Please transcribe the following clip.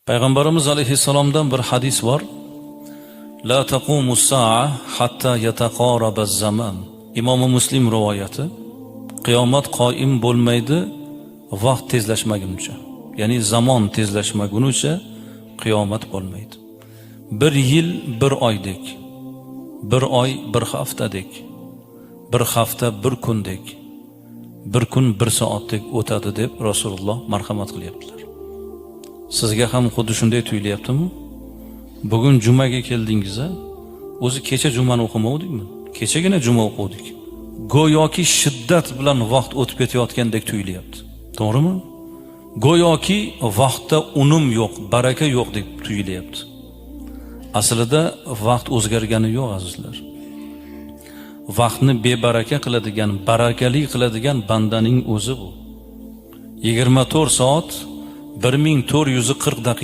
Payg'ambarimiz alayhissalomdan bir hadis bor. La taqumu saa hatta yataqaraba zaman. Imomi Muslim rivoyati. Qiyomat qoim bo'lmaydi vaqt tezlashmaguncha. Ya'ni zamon tezlashmagunicha qiyomat bo'lmaydi. Bir yil bir oydek, bir oy bir haftadek, bir hafta bir kundek, bir kun bir soatdek o'tadi deb Rasululloh marhamat qilyaptilar. Sizga ham xuddi shunday tuyulyaptimi? Bugun jumaga keldingiz a? O'zi kecha jumani o'qimovdikmi? Kechagina juma o'quvdik. Go'yoki shiddat bilan vaqt o'tib ketayotgandek tuyulyapti. To'g'rimi? Go'yoki vaqtda unum yo'q, baraka yo'q deb tuyulyapti. Aslida vaqt o'zgargani yo'q, azizlar. Vaqtni bebaraka qiladigan, barakali qiladigan bandaning o'zi bu. 24 soat 1440 daqiqa.